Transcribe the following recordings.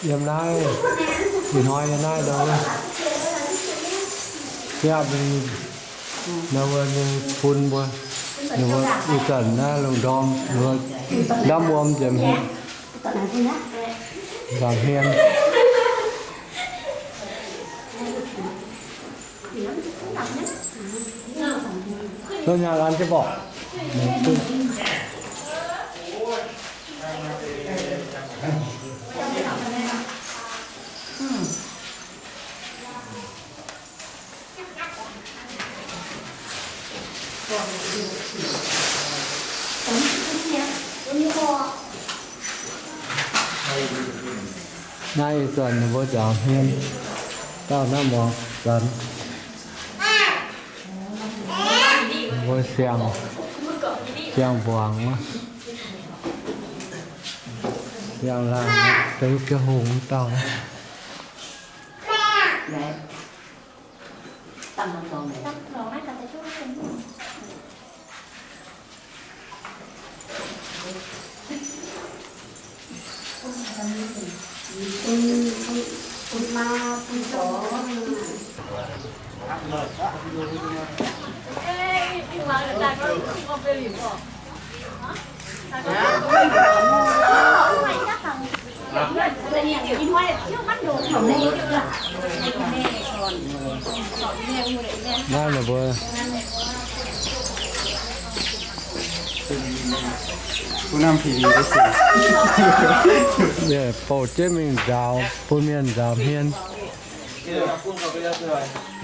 Yiem naaiv, ih hnoi yiem naaiv ndau wuov, siapv ninh, ninh mbuo ninh bun mbuo, ninh mbuo ih zanc naaiv lungh ndorm ninh mbuo ndamv wuom nzengc, nzamc hmien. Sou nyaah laanh jienv mborqc. Naaiv ih zanc ninh mbuo nzaaux hmien, dauh naaiv muangx zanc. Mbuo siang, siang mbuangz, siang laanh, deix jienv hungh dauh. Naaiv ninh mbuo bouh jienv mingh nzaaux, bun mienh nzaaux hmien.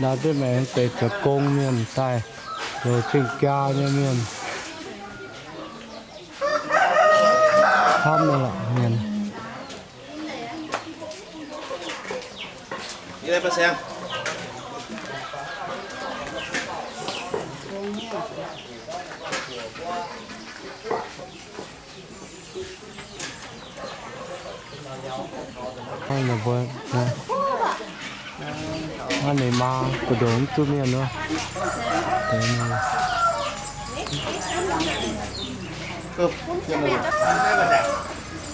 Naaiv deix maengx deix zoux gong mienh daaih, zoux zingh jaa nyei mienh, hnamv nyei lorqc mienh. Hnangv ninh mbuo, hnangv ninh maa gu'ndongx mv duqv mienh wuov.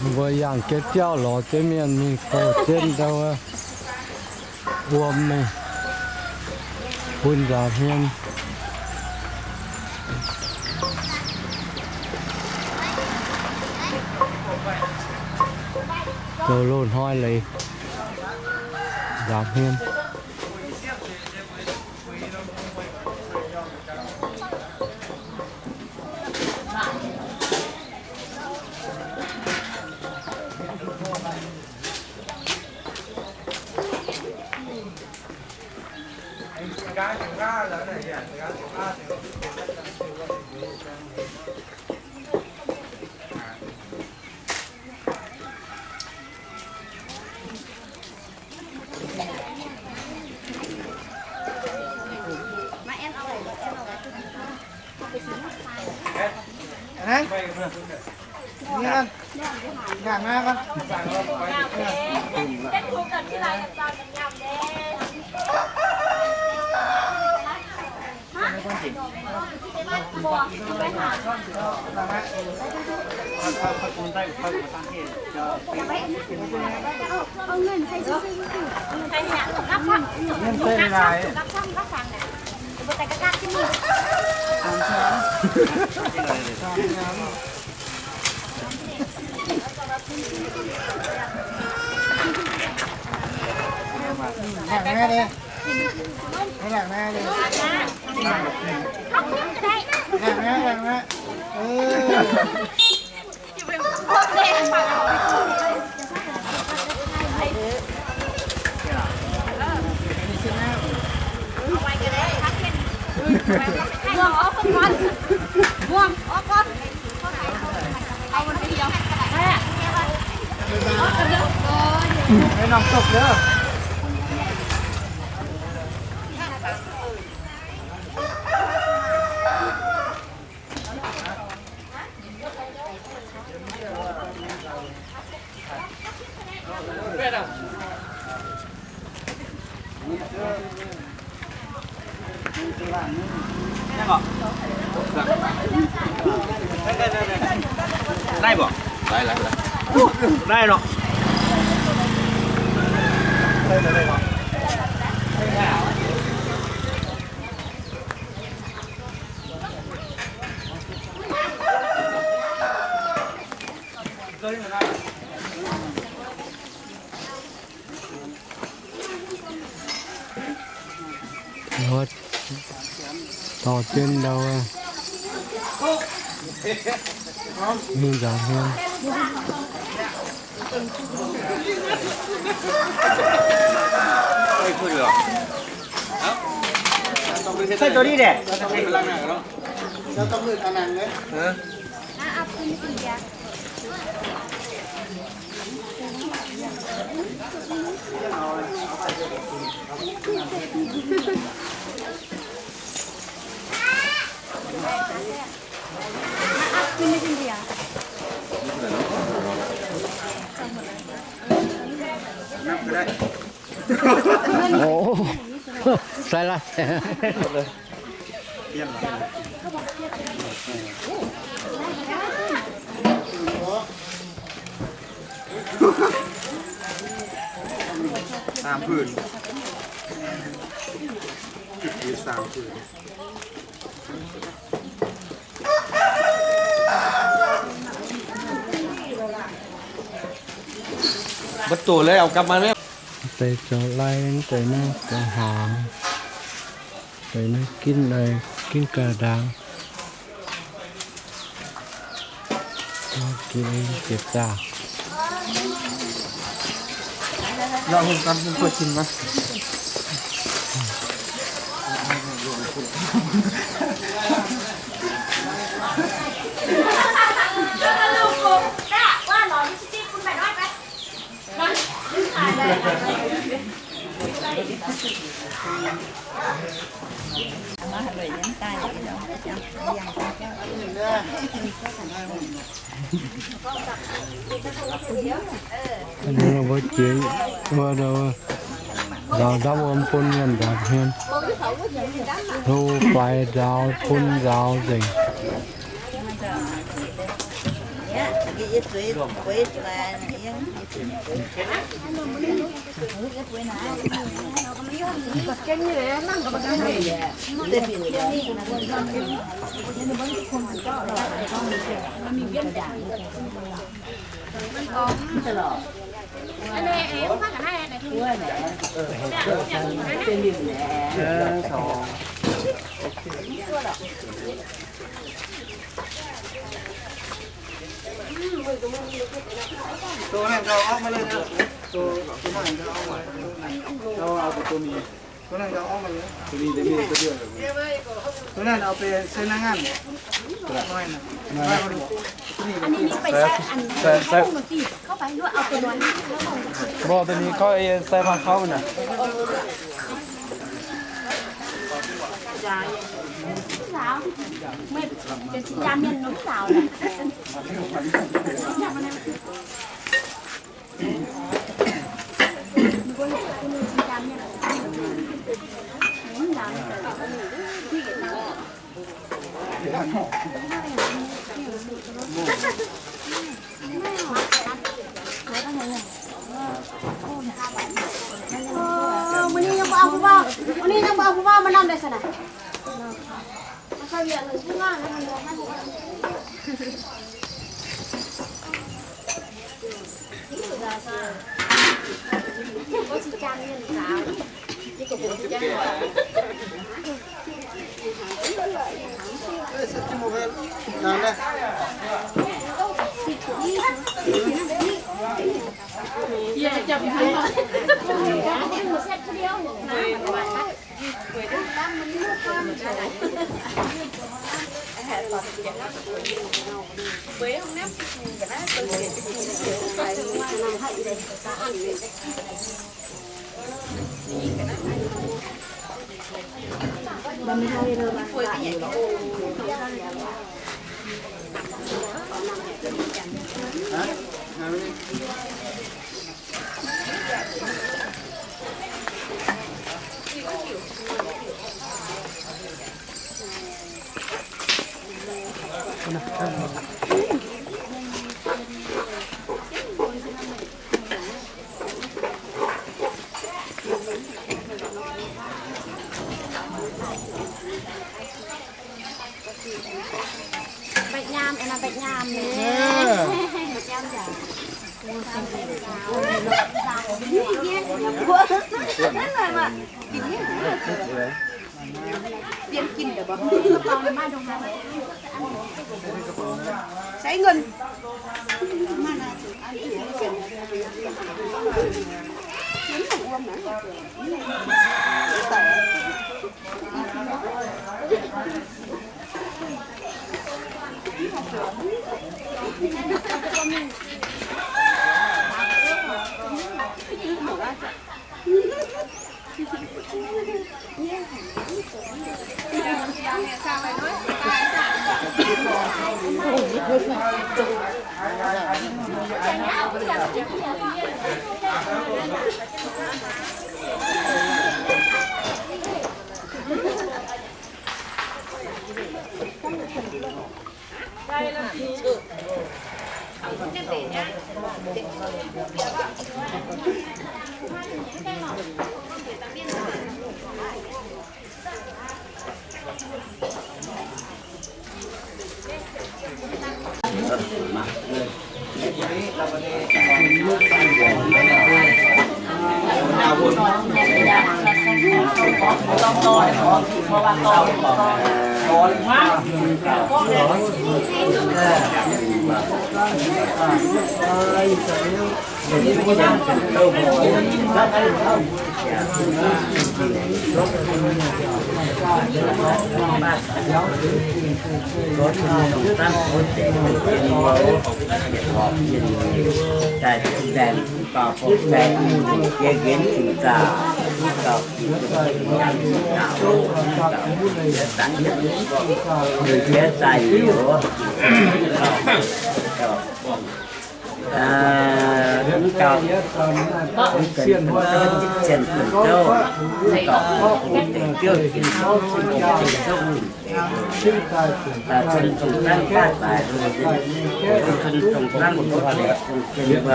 Ninh mbuo yangh jienv jauv lorz jienv mienh mingh bouh jienv ndau wuov. Wuom mingh bun nzaaux hmien. Zoux loz-hnoi leiz nzaaux hmien. Naaiv mbuo, laaix, laaix, laaix. Naaiv nor. Dorh jienv ndau, mingh nzaaux hmien. Ov, sai laaix. Saam pun. Saam pun. Mv doqc leiz, auv gapv maaih mienh. Deix zoux lai, deix naaiv zoux hnaangx, deix naaiv ginv, ginv ga'ndaangc. Ginv jiex zaah. Mbuo jiex wuov, nzaaux ndamv wuom bun mienh nzaaux hmien. Hlo faix nzaaux, bun nzaaux nzengc. Mbuo da'nyeic gorngv sai faam kouv naaic. Mbuo ninh yiem mbuo auv-fu-vauv, mbuo ninh yiem mbuo auv-fu-vauv maaih norm deix se naaic. Zepv ndaangc ziouc duqv mv gauh hlo taaih, mv gauh hlo taaih,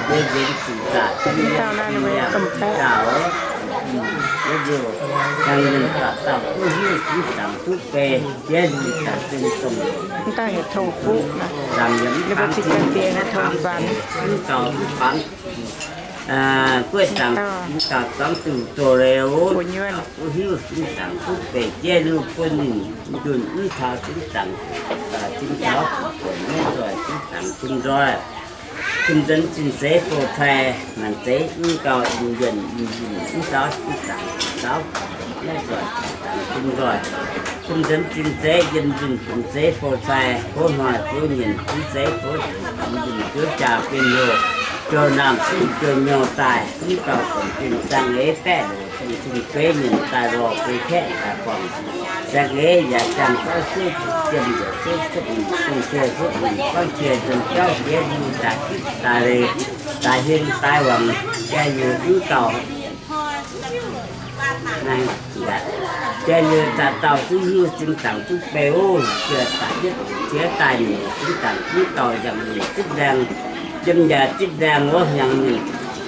yie nziex zuqc zaqc, yie nziex zuqc zaqc, yie nziex zuqc zaqc, yie nziex zuqc zaqc, duqv hiuv zuqc zaangc duqv beiv, yie nziex zuqc zaangc zinh dongh. Mv daaih heuc tongx fuqv, ninh mbuo cingx daaih diex heuc tongx fanx. Mv gauh mv fanx. Gueiv zaangc, mv gauh zorngv zuqc zoux leiz, duqv hiuv zinh zaangc duqv beiv jiex liuz bun ninh njunh mv taux zinh zaangc, zinh taux buonc maiv nzoih zinh zaangc zinh nzoih. Zinh nzuonx zinh zeiz bou cai, maanc zeiz mv gauh njunh njunh mv taux zinh zaangc zinh taux buonc maiv nzoih zinh zaangc zinh nzoih. Zinh nzuonx zinh zeiz yiem njunh zinh zeiz bou cai, gouv hnoi gouv nyinc zinh zeiz gouv njunh juov jaa bienh hlo, jouh naamh zinh jouh nyouh daaih mv gauh zuqc zinh zaangc eix baeqv loc zinh zinh beiv mienh daaih lorh beiv kaeqv daaih guangc. Zaangc eix yaac jangx gorngv suv jiem njiec suv cuotv mingh, zinh cie suv mingh, guangv cie nzuonx jauv jiex liuz daaih daaih leiz, daaih heng daaih wangc, jai liuz mv gauh Jai liuz daaih dauh duqv hiuv zinh zaangc duqv beiv oc. Jiex daaih yietv jiex daaih nyungc zinh zaangc mv gauh yangh nyungc zipv ndaangh, yiem njaai zipv ndaangh wuov yangh nyungc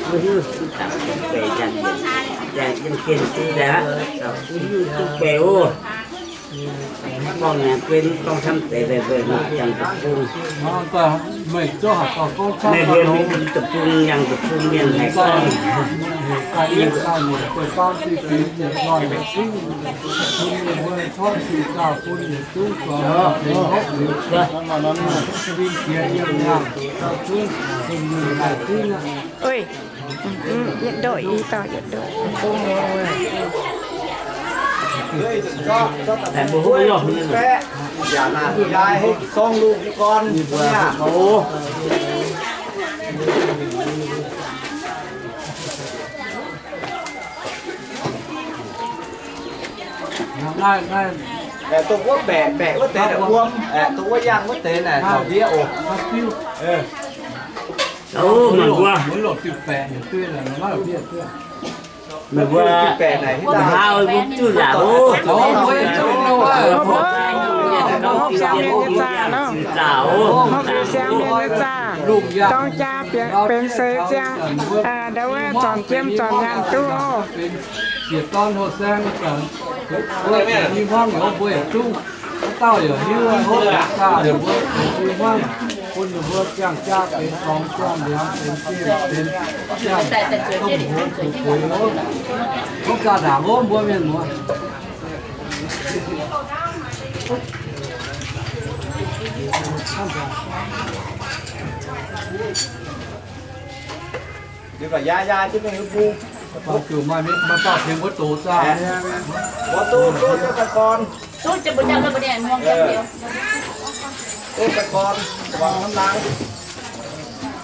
duqv hiuv zinh zaangc duqv beiv, yangh nyungc zipv ndaangh, yiem gengh zipv ndaangh aqv, dauh duqv hiuv duqv beiv oc. Gorngv naaic bun gorngv camv deix weic weic mangc jangx deic-bung. Meih mbuo mingh deic-bung, yangh deic-bung mienh haiz gorngv. Oei, yietc ndoqv i dauh, yietc ndoqv. Dongh wuov baeqc, baeqc wuov deix naaic wuom, dongh wuov yangh wuov deix naaic taux ndiev oc. Meih mbuo, meih mbuo, maa mbuo juv nzaangc oc. Hopv siang mienh nyei zaah nor. Hopv siang mienh nyei zaah. Dorng jaa benx seix ziangh, ndau wuov zornc jiem zornc nyaanh duqv oc. Siec dorn hlo saeng, mbuo i hmuangv oc, mbuo yaac duqv. Wuov dauh yaac hiuv, hopv yaac zaah, mbuo i hmuangv bun ninh mbuo ziangh jaa benx dorngx, ziangh liangx benx jiem, benx ziangh domh hoz fu'jueiv oc. Hopv zaah ndaangc oc, mbuo mienh muoz. Ninh baac yaac yaac jienv mingh bung. Mbuo zuqc maaih mienh, maaih dauh tengx mbuo doqc zaah. Mbuo duqv, duqv jienv daaih gorn. Duqv jienv mbuo jauv, mbuo nyei muong jauv liuz. Duqv daaih gorn, wangc hnamv laangz.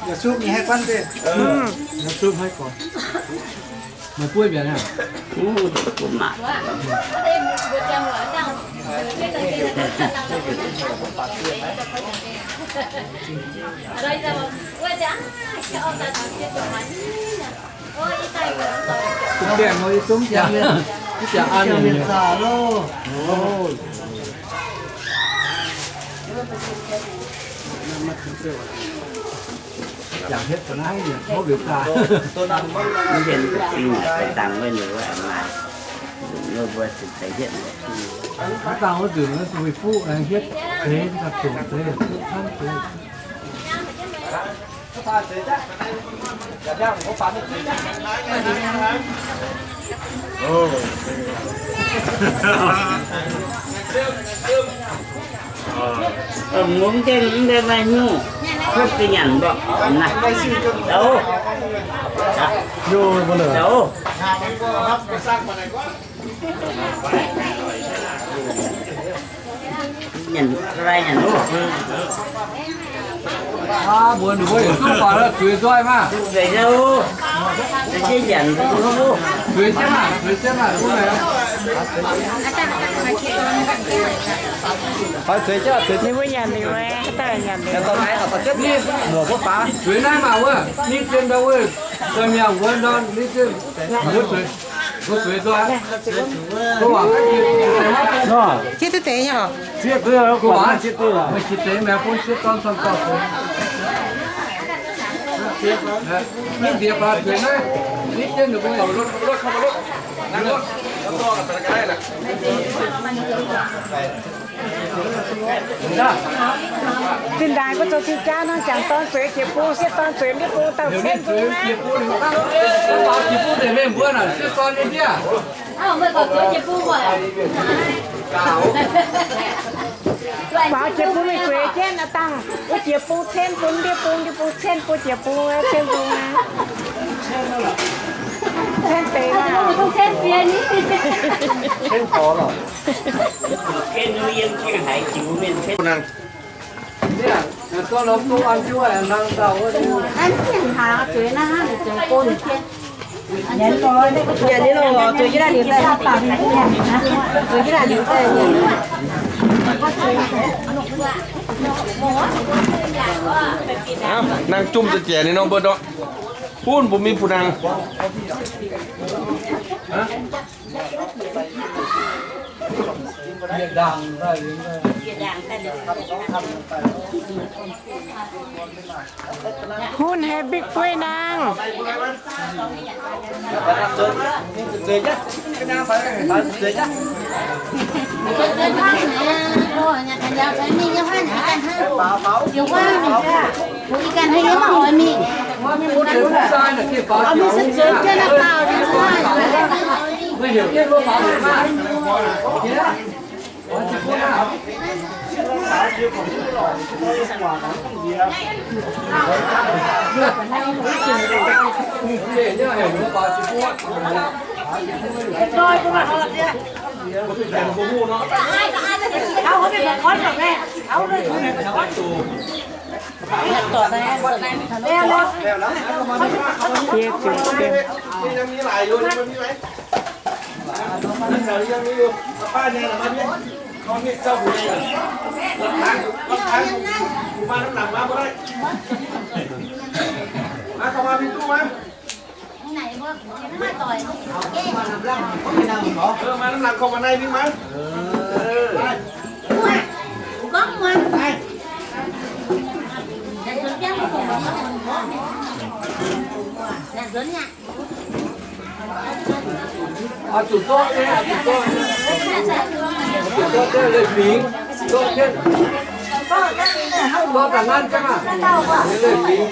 Yaac supv nyei haih guanv deix. Yaac supv haih gorngv. Meih buov mbiaauc aqv. Mv baac nor yie zungv jangx, mv jangx an mienh. Jangx hietv ga'naaiv mienh tov liuz daaih. Mienh zingh dangx wuov liuz maaih, mbuo zingh deix hietv. Haaix dauh wuov nzunc wuov fuqv aengx hietv deix, dongh deix, fuqv camv deix. Ngongh dengh mv deix maaih nyungc, kuotv ga'nyanc mborqv naaiv. Zoux. Zoux. Nyanc, lai nyanc loh. Aa, mbuox ninh mbuo yietc zungv faaux zueiz nzoih maah. Zueiz nzoih, zueiz nyanc, zueiz jienv maah, zueiz jienv maah, duqv maah. Faaux zueiz jienv, zueiz. Ninh mbuo nyanc liuz, daaih nyanc liuz. Muoc mbuo faaux zueiz naaiv maah wuov, ninh zien ndau wuov, daaih miangh wuov ndorn, ninh zien mbuo zueiz. Mbuo zueiz nzoih. Mbuo waac, sieqv duqv deix nyei oc. Sieqv duqv, mbuo waac, sieqv duqv, meih qiex deix maengx bun sieqv dorn camv dauh zueiz. Ninh ndiev faaux zueiz naaiv, ninh jienv ninh mbuo. Zinh ndaangc mbuo zoux cing jaa nor, jangc dorn zueiz jiex bung, sieqv dorn zueiz ndiev bung, dauh cen bung aqv. Jiex bung deix mengh mbuo naaic, sieqv dorn nyei ndiev. Faaux jiex bung mingh zueiz jienv aqv dangh. Wuov jiex bung cen bun ndiev bung, ndiev bung cen bun jiex bung, cen bung aqv. Cen deix maah. Cen deix. Nyanc nyei lorqc, zueiz jienv naaiv liuz daaih, zueiz jienv naaiv liuz daaih nyanc. Hnangv jomc za'jiex ninh nor mbuo ndortv, bun mbuo mingh bun nangh. Hunv haiz bikv bueiv nangh. Zuqc zorqv jienv, zuqc zorqv jienv, zuqc zorqv jienv leiz-fingx, zorqv jienv. Zorqv da'nqaanv jienv aqv. Leiz-fingx,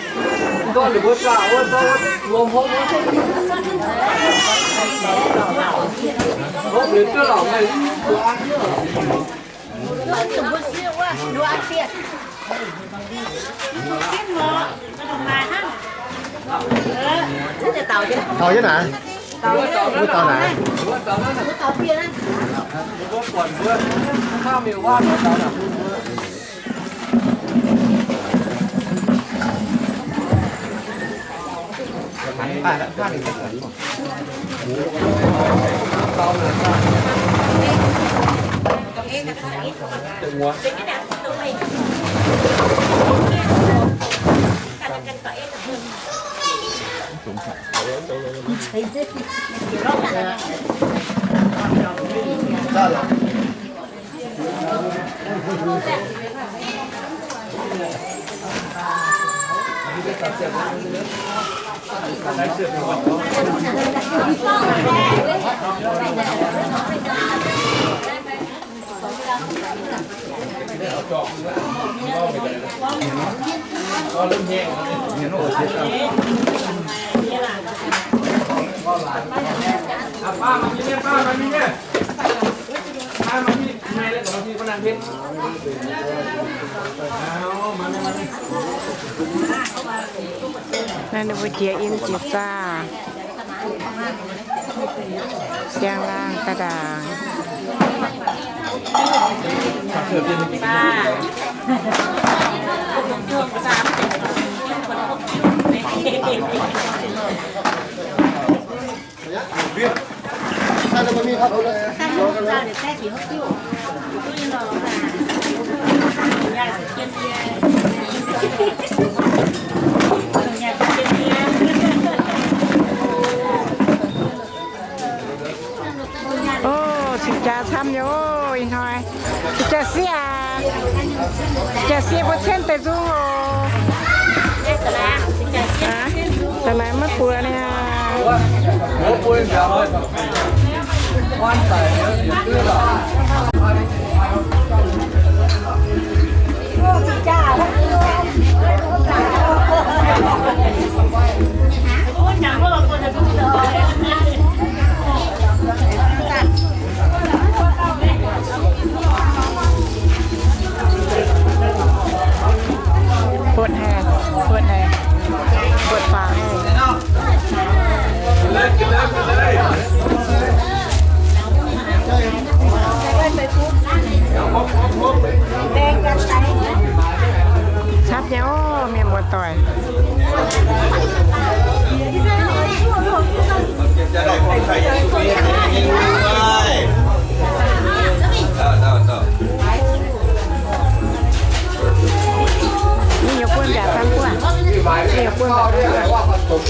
zorqv ninh mbuo zaah wuov, zorqv wuov lom hopv wuov. Hopv liuz duqv lauc meih mbuo an. Taux jienv naaic. Wuov taux naaic. Naaiv ninh mbuo jiex in jiex zaah, siang-laangh daaih ndaangc. Ov, cing-jaa camv nyei ov, ih hnoi. Cing-jaa sieqv aac. Cing-jaa sieqv mbuo cen deix nzung oc. Da'naaiv maiv buoz niaa. Buoqv haic, buoqv haic, buoqv faaux haic. Camv nyei ov, mienh muoz-doic. Mingh yaac buonv mbiaauc daan buonv. Mingh yaac buonv mbiaauc daan buonv.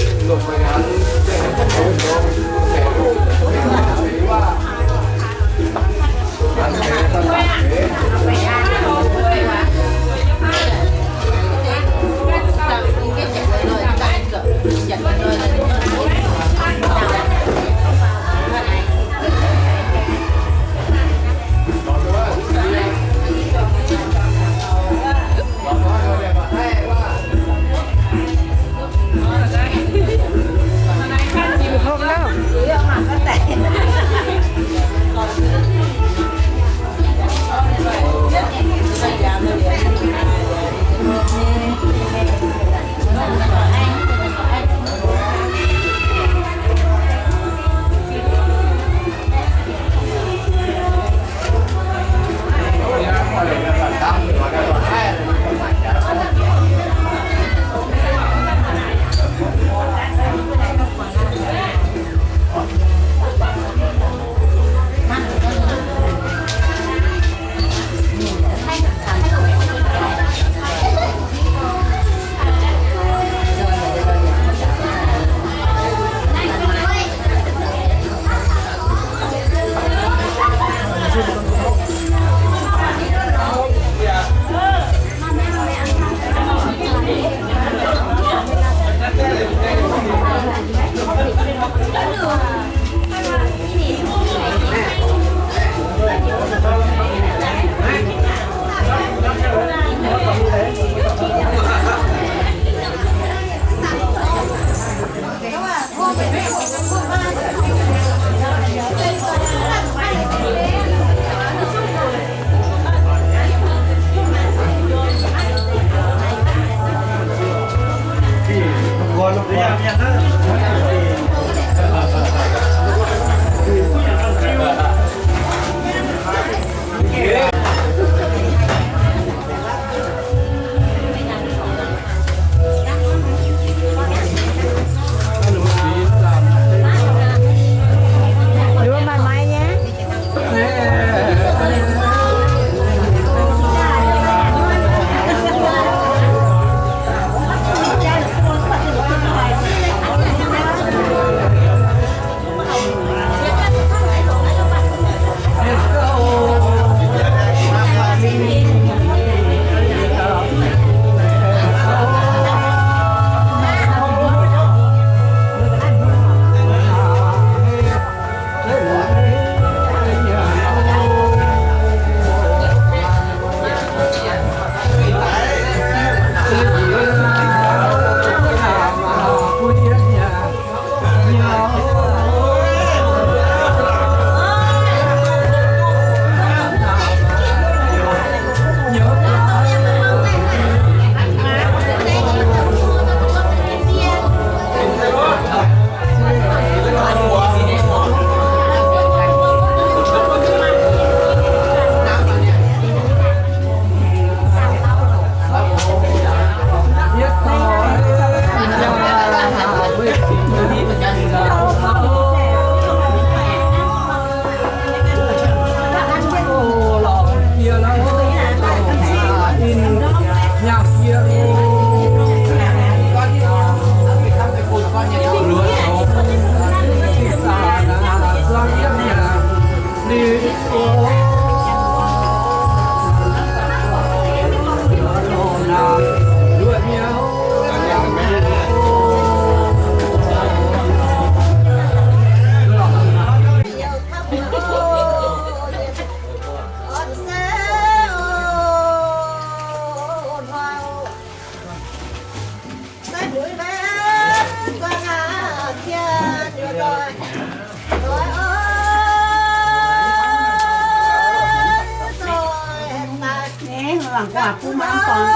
Gu'nguaaic bun mv dorn,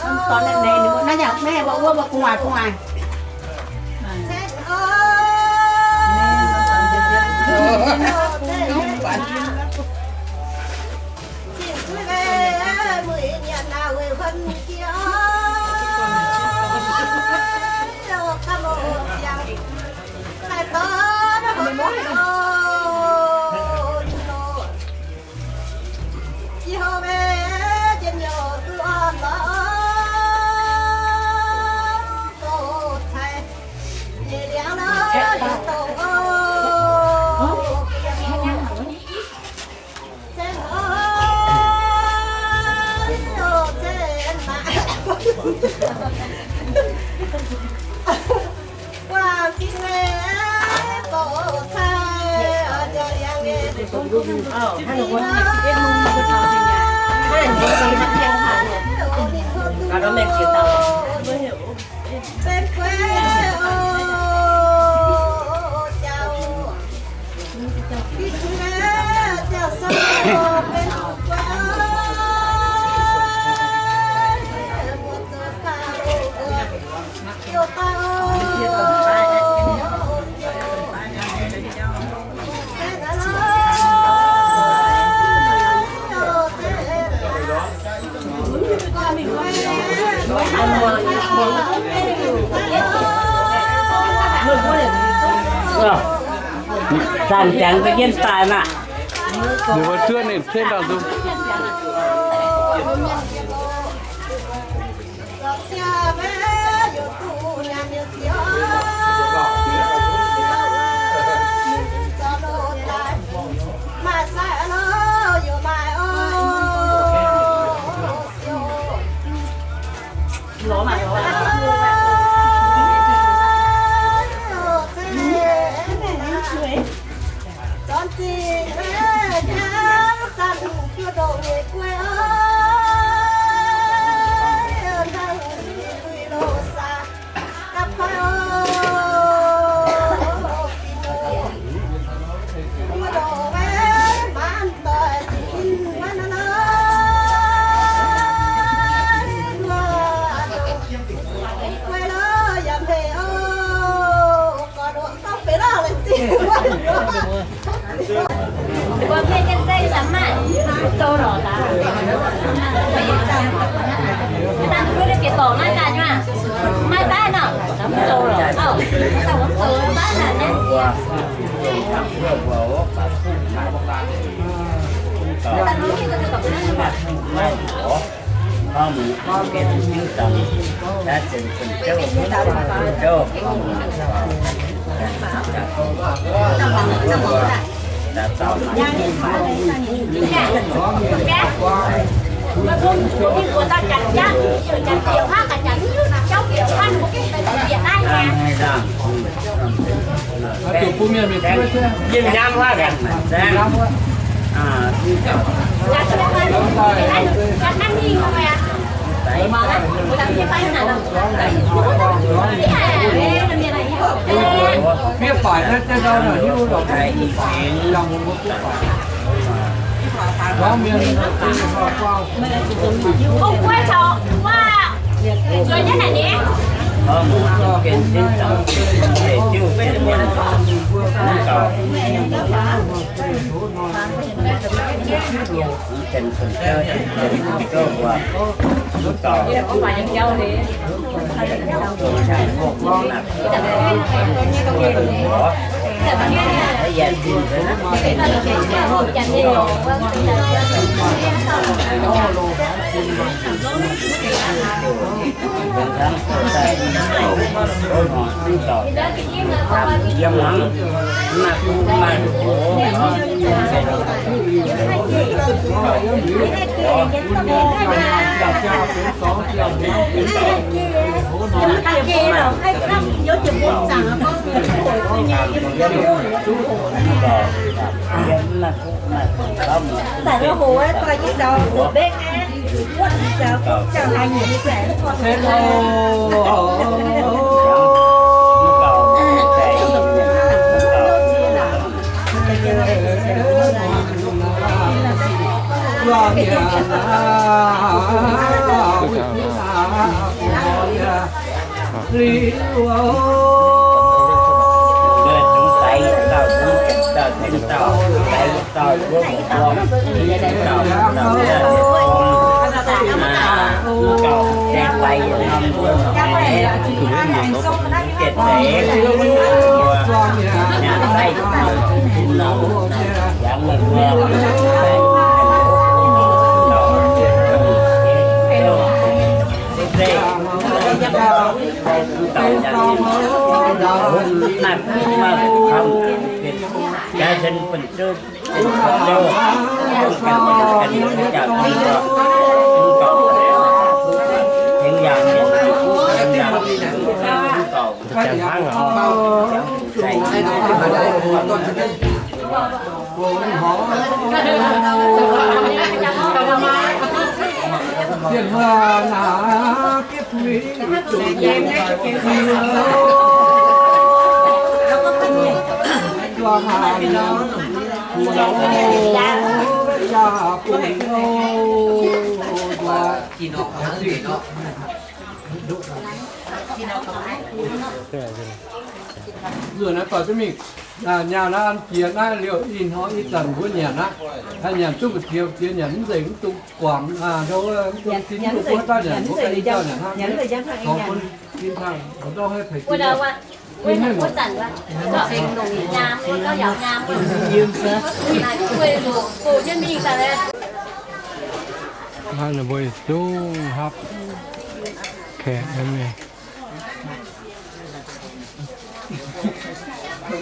mv dorn naaiv neix ninh mbuo naaiv yaac maiv mbuo wuov mbuo gu'nguaaic gu'nguaaic. Zanc jangx da'yietv daaih naqv. Ninh mbuo zuov ninh cen dangh nzung. Nzuonx naaiv doix duqv mingh, nyaah naaiv an jiex naaiv liouh ih hnoi ih zanc mbuo nyanc aqv. Haih nyanc duqv mbu'ziex mbu'ziex nyanc mv nzengc, mv dungx guangc, mv dungx sin, mv dungx buov daaih nyanc, mbuo ganh ih zanc nyanc hnangv. Dorngx bun sin tangh, dorh ndorm haih peix Naaiv ninh mbuo zungv hapv kaeqv nyei. Ih,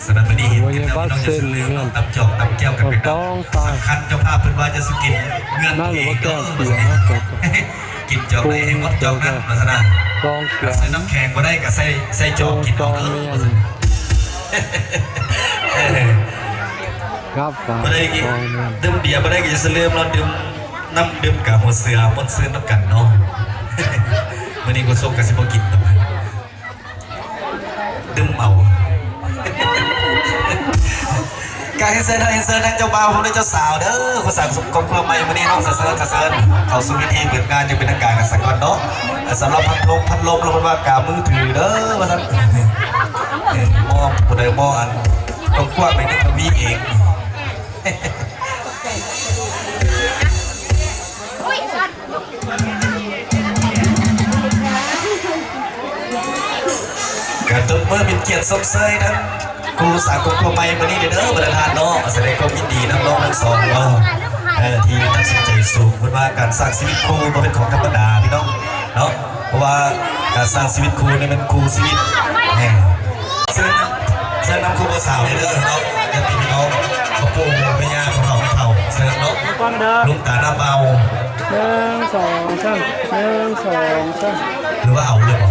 สำหรับวันนี้ เห็นกันแล้ว พี่น้องจะซื้อเรื่องเนาะ ตำจอกตำแก้วกันไปเนาะ สำคัญเจ้าภาพเพิ่นว่าจะซื้อกินเงินตัวเองเด้อ กินจอกใดให้หมดจอกนั้น ว่าซั่นนะ ใส่น้ำแข็งบ่ได้ก็ใส่ ใส่จอกกินเอาเด้อ ว่าซั่น ครับ บ่ได้กิน ดื่มเบียร์บ่ได้ก็อย่าลืมเนาะ ดื่มน้ำดื่มกาหัวเสือม่วนซื่นนำกันเนาะ มื้อนี้บ่สงก็สิบ่กินดอก ดื่มเอา ก็เรียนเชิญ เรียนเชิญทางเจ้าบ่าวพร้อมด้วยเจ้าสาวเด้อ ขอสร้างครอบครัวใหม่มื้อนี้เนาะ เรียนเชิญ เรียนเชิญ เข้าสู่พิธีเปิดงานอย่างเป็นทางการกันสักก่อนเนาะ สำหรับพัดลม พัดลม แล้วเพิ่นว่ากามือถือเด้อ ว่าซั่น เออ มองผู้ใดมองอันกว้างๆ ไปนึกว่ามีเอง ก็ตบมือเป็นเกียรติชมเชยนะ ครูสาวครอบครัวใหม่มื้อนี้เด้อ บรรดาท่านเนาะ แสดงความยินดีนำน้องทั้งสองเนาะ เอ่อ ที่ตัดสินใจสูง เพิ่นว่าการสร้างชีวิตคู่บ่เป็นของธรรมดาพี่น้องเนาะ เพราะว่าการสร้างชีวิตคู่นี่มันคู่ชีวิต เออ เชิญ เชิญนำครูบ่าวสาวเลยเด้อเนาะ ญาติพี่น้อง พ่อปู่แม่ย่า พ่อเฒ่าแม่เฒ่า เชิญเนาะ หลวงตาหน้าเบา หนึ่ง สอง สาม หนึ่ง สอง สาม หรือว่าเอาเลยบ่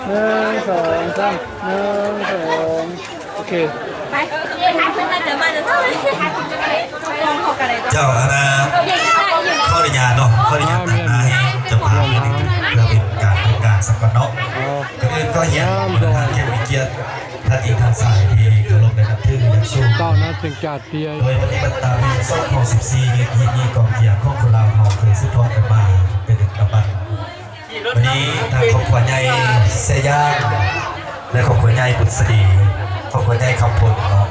หนึ่ง สอง สาม หนึ่ง สอง โอเค เจ้าคณะ ขออนุญาตเนาะ ขออนุญาตตัดหน้าให้เจ้าภาพนิดนึง เพื่อเป็นการเป็นงานสักก่อนเนาะ ก่อนอื่นก็เฮียนประธานแขกมีเกียรติ ท่านอีกท่านสายที่เคารพและนับถืออย่างสูง โดยปฏิบัติตามในสองพันสิบสี่ นี้ ที่มีกองเชียร์ของคนลาวเฮาเคยสืบทอดกันมาเป็นลำดับ วันนี้ทางครอบครัวใหญ่แซ่ย่าง และครอบครัวใหญ่บุษดี ครอบครัวใหญ่คำพลเนาะ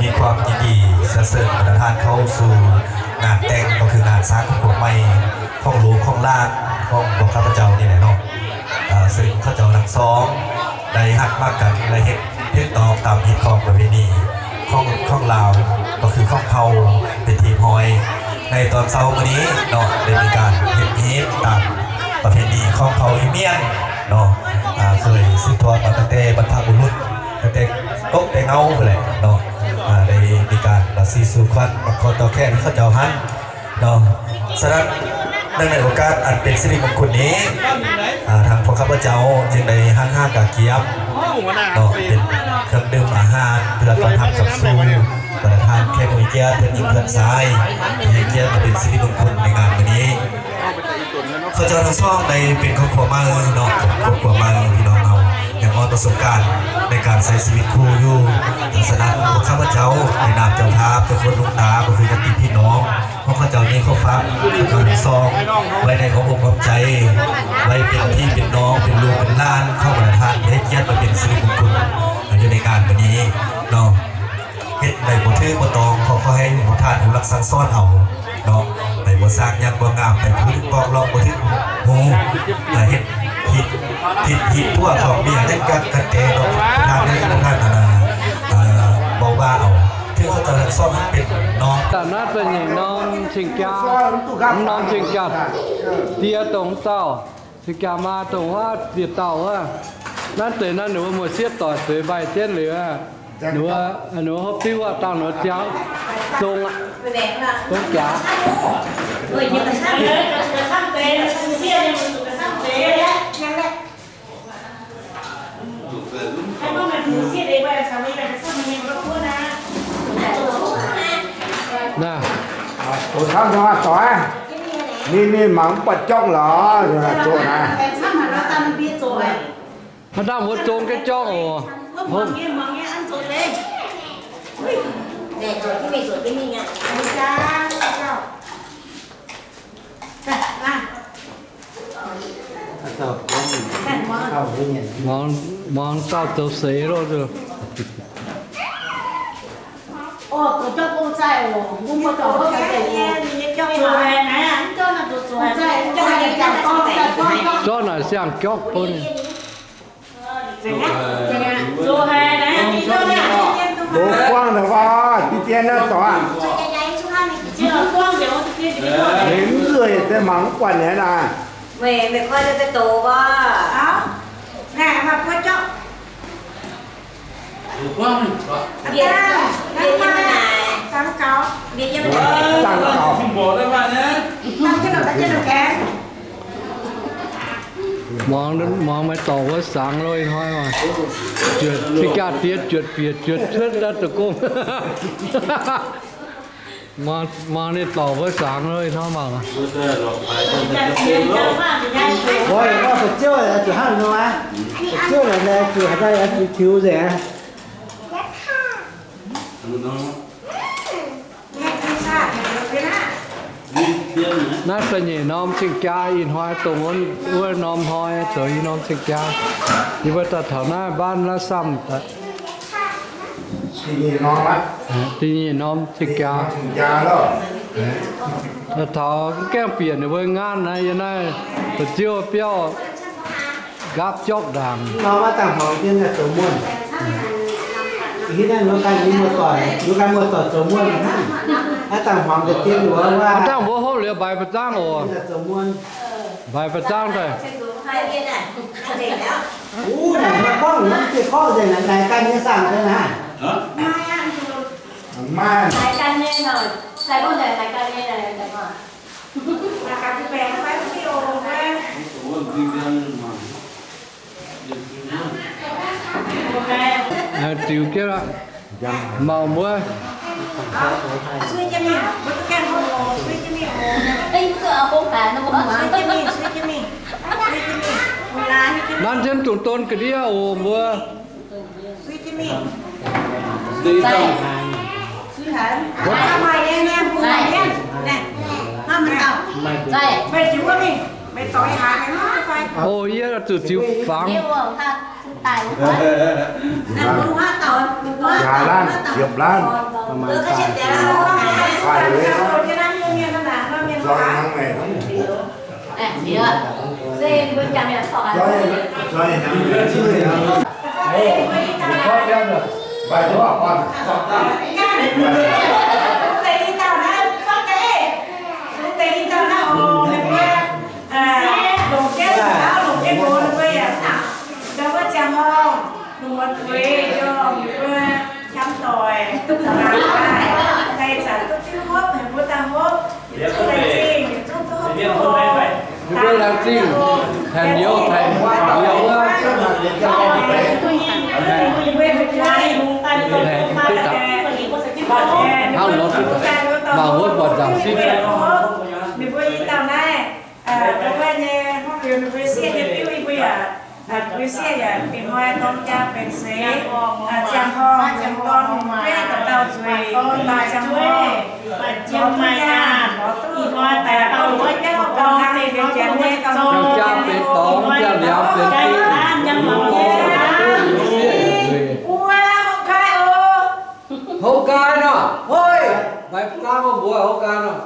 มีความยินดีสรรเสริญบรรดาท่านเข้าสู่งานแต่ง ก็คืองานสร้างครอบครัวใหม่ของลูกของหลานของพวกข้าพเจ้านี่แหละเนาะ เอ่อ ซึ่งข้าเจ้าทั้งสอง ได้ฮักมักกัน ได้เฮ็ด เฮ็ดตองตามฮิตของประเพณีของ ของลาว ก็คือของเผ่าเป็นที่เรียบร้อย ในตอนเช้ามื้อนี้เนาะ ได้มีการเฮ็ดฮีตตามประเพณีของเผ่าอีเมียนเนาะ อ่า เคยสืบทอดมาตั้งแต่บรรพบุรุษ ตั้งแต่ก๊กแต่เง้าพู้นแหละเนาะ อ่า ได้มีการมาซี้สู่ขวัญ มาขอต่อแขนให้เขาเจ้าหั้น เนาะ ฉะนั้น เนื่องในโอกาสอันเป็นสิริมงคลนี้ อ่า ทางพวกข้าพเจ้าจึงได้ฮ้างห้างกาเกี๊ยม เนาะ เป็นเครื่องดื่มอาหารเพื่อต้อนรับกับสู่บรรดาท่านแขกผู้มีเกียรติ เพื่อนหญิงเพื่อนชายที่ให้เกียรติมาเป็นสิริมงคลในงานมื้อนี้ ข้าเจ้าทั้งสองได้เป็นครอบครัวใหม่เนาะ ครอบครัวใหม่ พี่น้องเฮายังอ่อนประสบการณ์ในการใช้ชีวิตคู่อยู่ ฉะนั้นพวกข้าพเจ้าในนามเจ้าภาพ เจ้าคุณหลวงตา ก็คือญาติพี่น้อง พวกข้าเจ้านี้ขอฝากข้าเจ้าทั้งสองไว้ในอ้อมอกอ้อมใจ ไว้เป็นพี่เป็นน้อง เป็นลูกเป็นหลานของบรรดาท่านที่ให้เกียรติมาเป็นสิริมงคลอยู่ในงานวันนี้เนาะ เฮ็ดไปบ่ถืกบ่ตอง ขอ ขอให้พวกท่านฮู้หลักสั่งสอนเอาเนาะ ไปบ่สร้างหยังบ่งาม ไปพูดปอกลอกบ่ถืกฮู้ เอ่อ เฮ็ดผิด ผิดผิดพวกของเมียนั่นก็กระแตเนาะ ท่านนี้ท่าน อ่า เอ่อ บ่ว่าเอา ถือเขาเจ้าทั้งสองมันเป็นน้อง Da'naaiv da'nyeic norm cing-jaa, norm cing-jaa, die dongh zaux, cing-jaa maa dongh wuov ziex dauh wuov. Naaiv deix naaiv ninh mbuo muoz-sieqv doic zueiz mbaih jienv liuz, ninh mbuo, ninh mbuo hopv diuv aqv, dangh ninh mbuo ziangh zong aqv, zong jaax. Naaiv, ninh, ninh mangc mv buatc jauv lorqc, zoqc naaiv. Hnangv naaiv mbuo zong jienv jauv oc. Muangx, muangx dauh zoux seix loh. Zorqv naaic siang-jopv bun. Doz buangv naaic waac, diqv dien naaiv dorngx aqv. Ninh mv nzueic deix mangc mv buatc naaiv naaic. Muangx, muangx maiv dorngc wuov sangx loh, ih hnoi, juoqc, cing-jaa diex juoqc bieqc juoqc cuotv daaih deic-bung. Muangx, muangx ninh dorngc wuov sangx loh, ih hnoi mangc. Ziouv, ziouv, ziouv, ziouc haaix nor aqv? Ziouv naaic, ziouc haaix nor, ziouc tiux nzengc aqv. Naaiv da'nyeic norm cing-jaa, ih hnoi dongh wuov norm hnoi zoux i norm cing-jaa. Yie mbuo daaih taux naaiv mbaanv naaiv samh, da'nyeic norm cing-jaa. Da'nyeic norm cing-jaa. Daaih taux mv gaengh bieqc ninh mbuo nqaatv naaiv, yiem naaiv da'ziouv biauv nqaapv jopv ndaangc. Norm aav dangh hmuangx jienv zoux muonh. Hitv naaiv nor ganh muoz-doic, nor ganh muoz-doic zoux muonh hnangv. Aav dangh hmuangx deix dien wuov, aav dangh mbuo hopv liuz mbaix ba'zangv oc. Zoux muonh. Mbaix ba'zangv daaih. Uv, naaic mbuo gorngv mv zeiz gorngv nzengc naaic, naaic ganh nyei saangc deix naaic. Maaih. Ziux jienv aqv. Mangc mbuo. Nanv jienv dungz don ga'ndiev oc mbuo. Oc, yie zuqc ziux fangx. Nqa'haav laanh, ziepc laanh, ประมาณ faix, faix liuz. Zoi hnangv meih hnangv. Zoi, zoi hnangv meih. Ninh mbuo laengz zingh, tengx liuz, tengx liuz wuov, tengx duqv daaih, hnangv nor duqv daaih, mangc wuov buatc nzaangc sipv. Jaa benx dorngx, jaa liangx benx diuh, houv nqaai nor, hoi, maaih zaangv mbuo houv nqaai nor.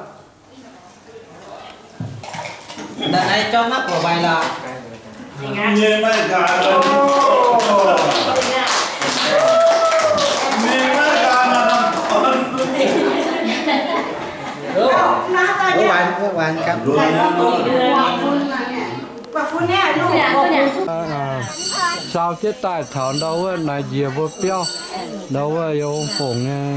Naaiv jorm naaiv buatc waaic lorqc. Nyei maiv nqaai, nyei maiv nqaai nor. Wuov waanc, wuov waanc gapv. Saau jienv daaih taux ndau wuov naaic njiec mbuo biauv, ndau wuov yiem Fongc nyei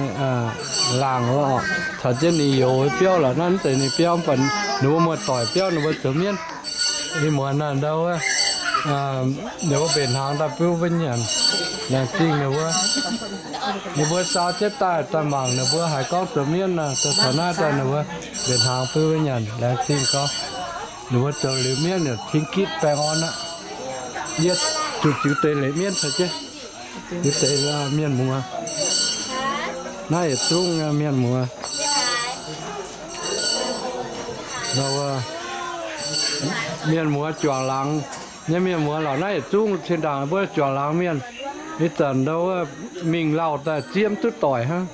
laangh wuov oc, caux jienv ninh youz biauv lorqc. Naaiv mv zeiz ninh biauv, mv baac ninh mbuo muoz-doic biauv ninh mbuo zoux mienv. Ih muonz naaic ndau wuov, ninh mbuo mbenc hnaangx daaih bun wuov nyanc, laengz zingh ninh mbuo. Ninh mbuo saau jienv daaih, daaih mangc ninh mbuo haiz gorngv zoux mienv naaic, daaih taux naaiv daaih ninh mbuo mbenc hnaangx bun wuov nyanc, laengz zingh gorngv. Ninh mbuo zoux liuz mienv yaac cing gitv baengh orn aqv. Yie zuqc ziux deix leiz mienv caux jienv, ziux deix mienh muoz. Naaiv yietc zungv mienh muoz. Mienh muoz juangc laangz nyei mienh muoz lorqc. Naaiv yietc zungv zinh ndaangc mbuo juangc laangz mienh. Ih zanc ndau wuov mingh lauh daaih ziev duqv doic hnangv.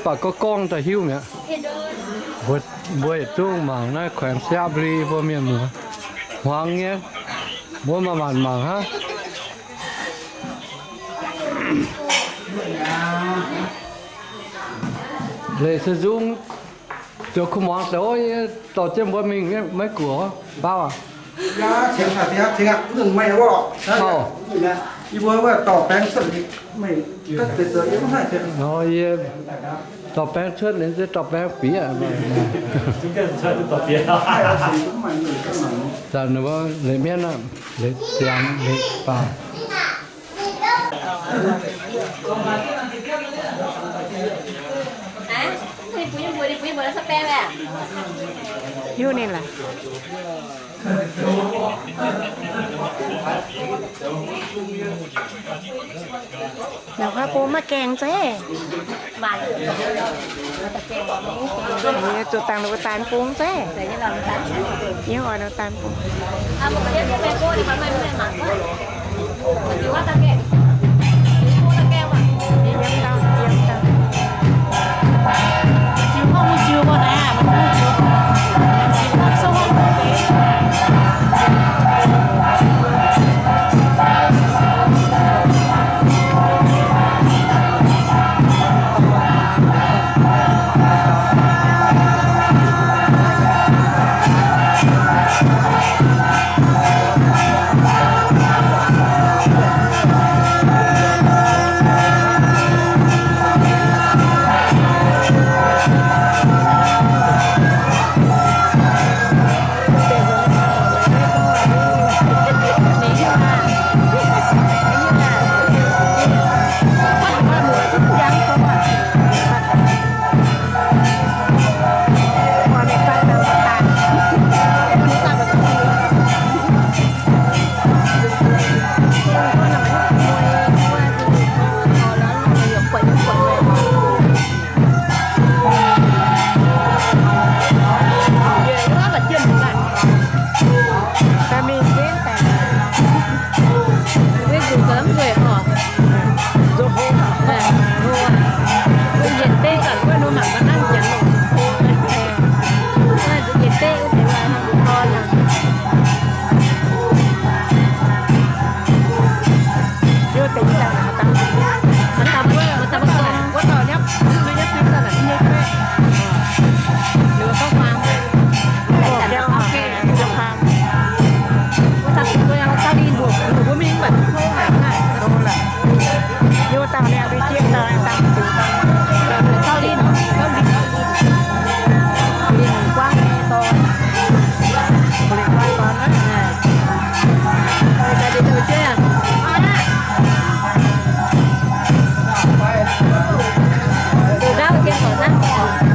Baac gorngv gorngv daaih hiuv mi'aqv. Mbuo yietc zungv mangc naaiv แขวงสระบุรี mbuo mienh muoz hmuangx nyei. Mbuo maaih maanc mangc hnangv. Leiz se nzung, ziouc kuv muangx deix, dorh jienv mbuo mingh maiv guoqv, baauv aac. Yie dorh baeng cuotv, ninh se dorh baeng bieqc. Zanc ninh mbuo leiz mienv aqv, leiz ziangx leiz baac. Hiuv ninh laaix. Naaic huaav bung maiv gaengh zeiv. Zuqc dangh ninh mbuo daaih bung zeiv. Yie oix ninh daaih bung. Dauh nangh duqv jieqv dauh nangh dangh ziux dauh. Ninh guangv nyei dorn. Ninh guangv dorn aqv. Daux jiex douc jienv aqv. Daux jiex douc jienv aqv.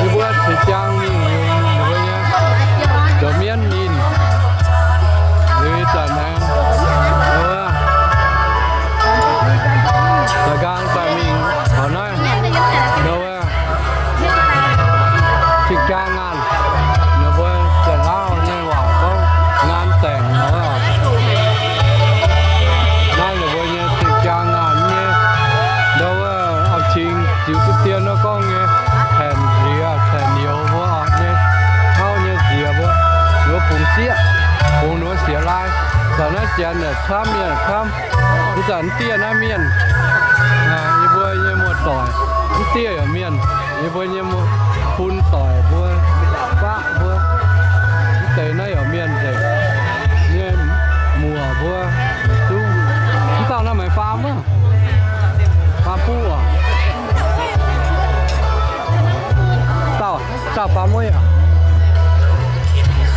Yie mbuo ceix jaang mingh, mbuo nyei zoux mienv ninh, liuz ih zanc aengx, wuov, daaih nqaang daaih mingh taux naaiv, wuov, cing-jaa ngaanh, ninh mbuo Janx-Lauv nyei waac gorngv ngaan daengc wuov. Naaiv ninh mbuo nyei cing-jaa ngaanh nyei, ndau wuov, a'cing ziux duqv dien wuov gorngv nyei, paenx nziex, paenx nyouz mbuo nyei, hauv nyei nziex mbuo, ninh mbuo bungx sieqv, bungx ninh mbuo siec lai. Zanc naaiv Janx yaac camv, mienh yaac camv. Ih zanc mv dieh naaiv mienh, yie mbuo nyei muoz-doic, mv dieh yaac mienh, yie mbuo nyei fun doic mbuo, baqv mbuo, mv deix naaiv yaac mienh nzengc, nyei muoc mbuo, zungv. Mv dauh naaiv maaih faam wuov, faam buv oc. Dauh, dauh faam mueiv oc.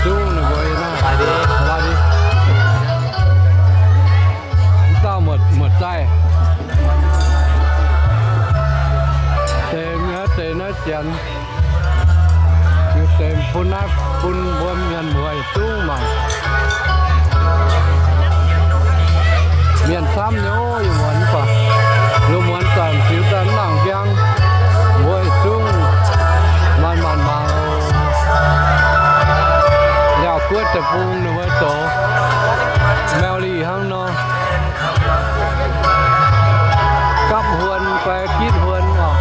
Zungv ninh mbuo naaiv, mv dauh muoc, muoc zaih. Deix, deix naaiv Janx, deix bun naaiv bun mbuo mienh muoz zungv mangc. Mienh camv nyei, yie muonz baac, yie muonz zanc ziux daaih mv nangc njang, mbuo zungv maanc maanc mangc. Liaauc guoqv deic-bung ninh mbuo zoux, Mauv Li hnangv nor. Gapv huon fai gitv huon oc.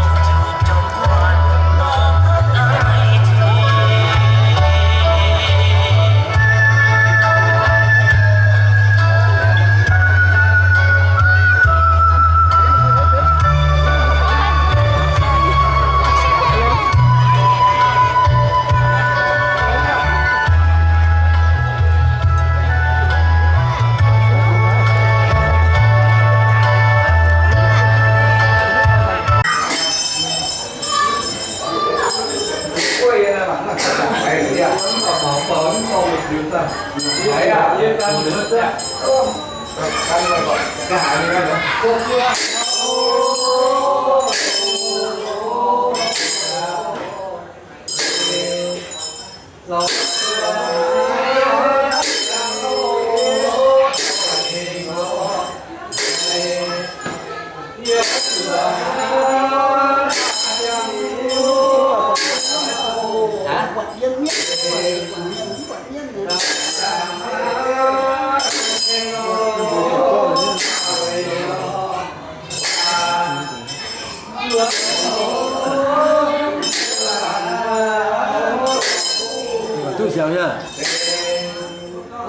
Jauv nyei.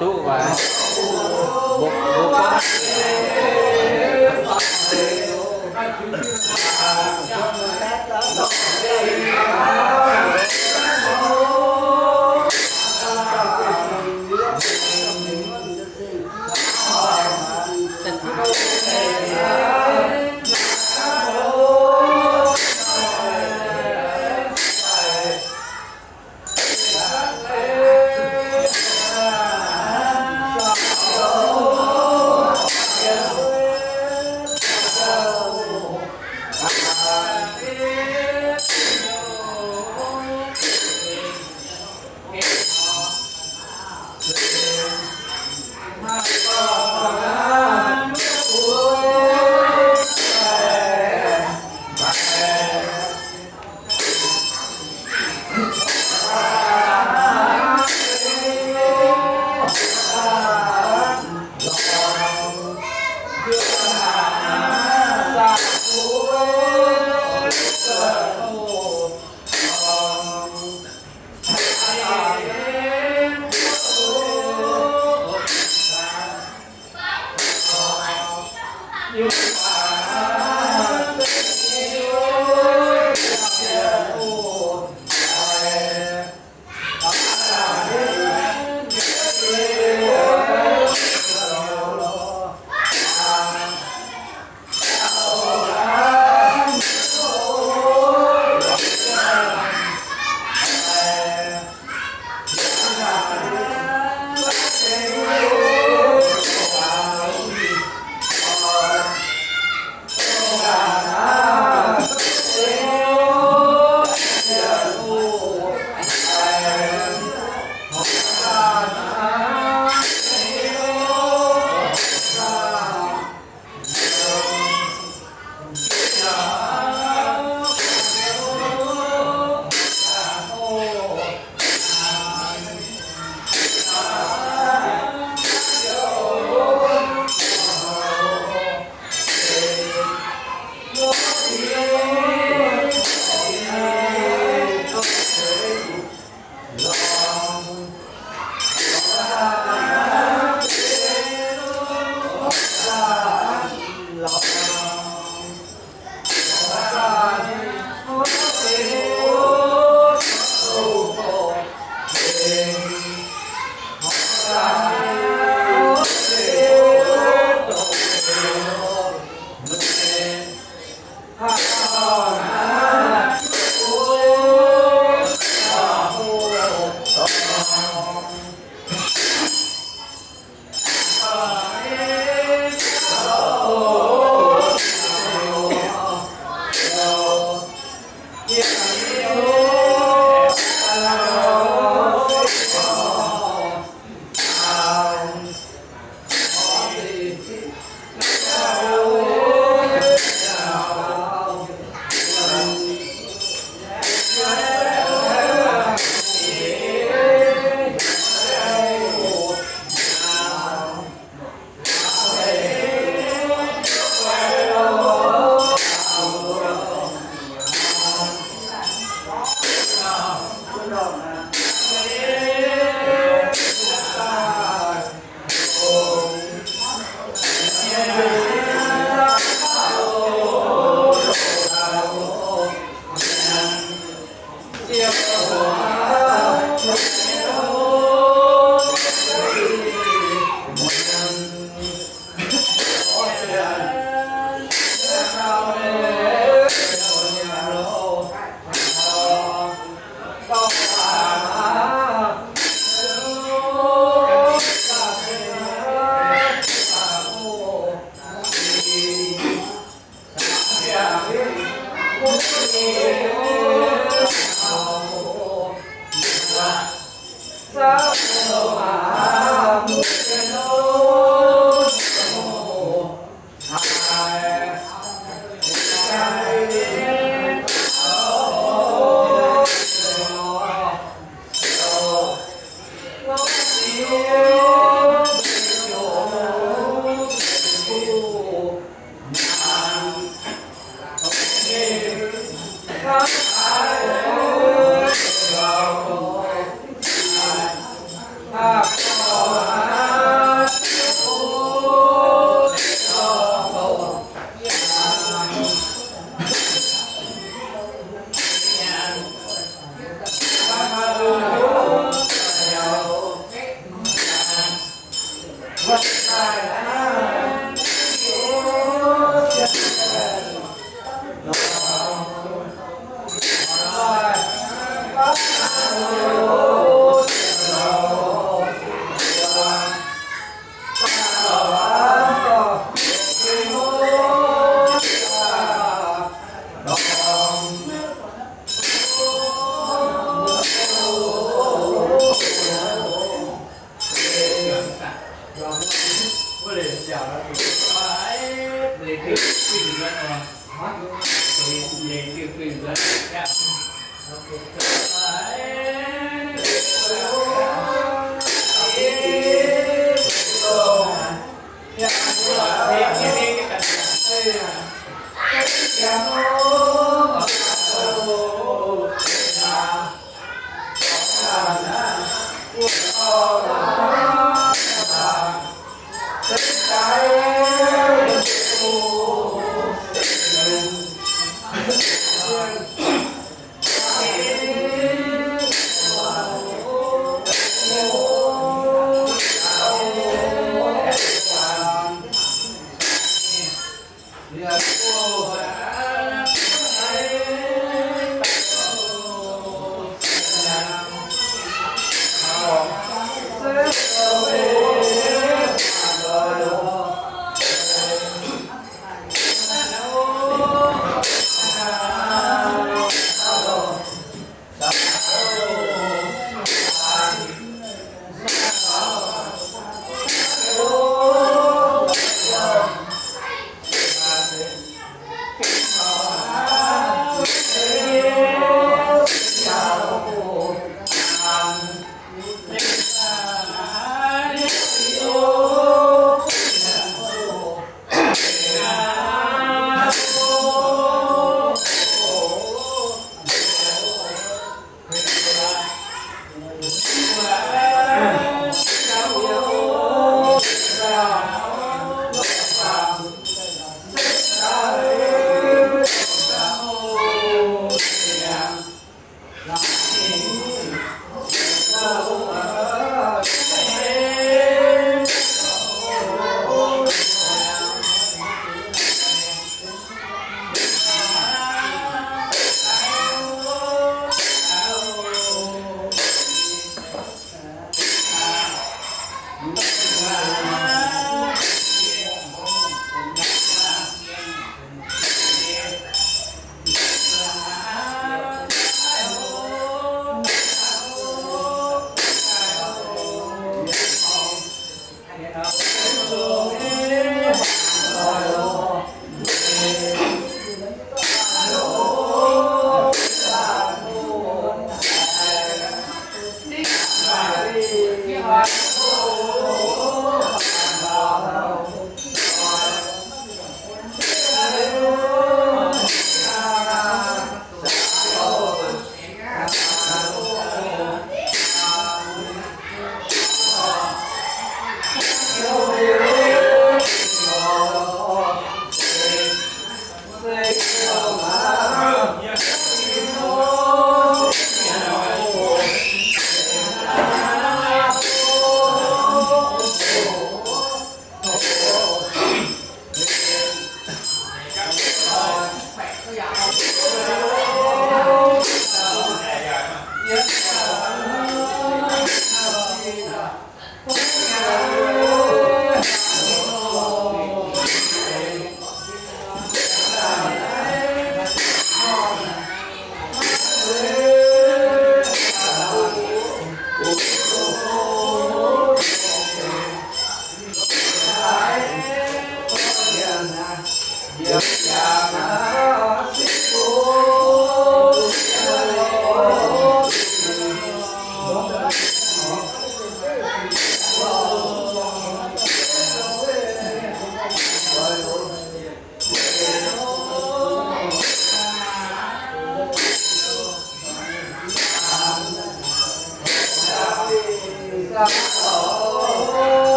Duqv waac. Mbuo, mbuo gorngv.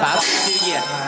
Faaux siou yietc.